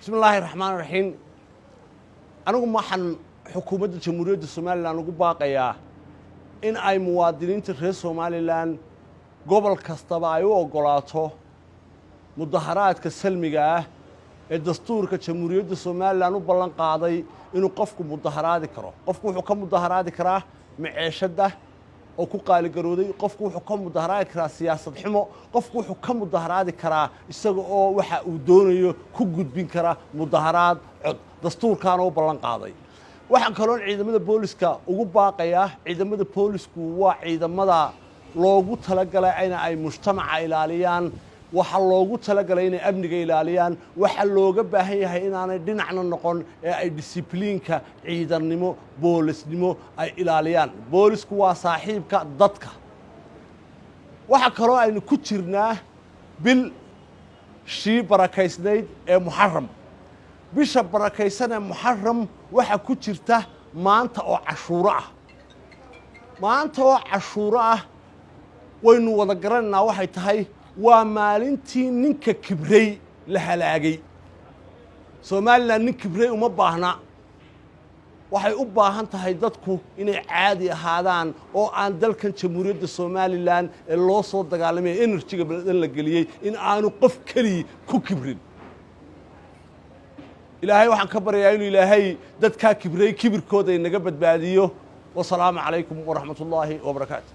Bismi illaahi raxmaan raxiim. Anigu waxaan xukuumadda Jamhuuriyadda Somalilan ugu baaqayaa in ay muwaadiniinta reer Somalilan gobol kastaba ay u oggolaato mudaharaadka salmiga ah ee dastuurka Jamhuuriyadda Somalilan u ballan qaaday inuu qofku mudaharaadi karo. Qofku wuxuu ka mudaharaadi karaa maceeshadda oo ku qaaligarooday, qofku wuxuu ka mudaharaadi karaa siyaasad xumo, qofku wuxuu ka mudaharaadi karaa isaga oo waxa uu doonayo ku gudbin kara mudaharaad cod, dastuurkaana u ballan qaaday. Waxaan kaloon ciidamada booliska ugu baaqayaa, ciidamada boolisku waa ciidamada loogu talagalay in ay mujtamaca ilaaliyaan, waxaa loogu talagalay inay amniga ilaaliyaan. Waxaa looga baahan yahay inaanay dhinacna noqon ee ay discipliinka ciidannimo, boolisnimo ay ilaaliyaan. Boolisku waa saaxiibka dadka. Waxaa kaloo aynu ku jirnaa bil shii barakaysnayd ee Muxaram. Bisha barakaysan ee Muxaram waxaa ku jirta maanta oo Cashuuro ah. Maanta oo Cashuuro ah waynu wada garanaynaa waxay tahay: waa maalintii ninka kibray la halaagay. Somalilan nin kibray uma baahna. Waxay u baahan tahay dadku inay caadi ahaadaan oo aan dalkan Jamhuuriyadda Somalilan ee loo soo dagaalamaya, energyga badan la geliyey, in aanu qof keliyi ku kibrin. Ilaahay waxaan ka baryayaa inuu Ilaahay dadkaa kibray kibirkooda inaga badbaadiyo. Wasalaamu calaykum waraxmat ullaahi wabarakaatu.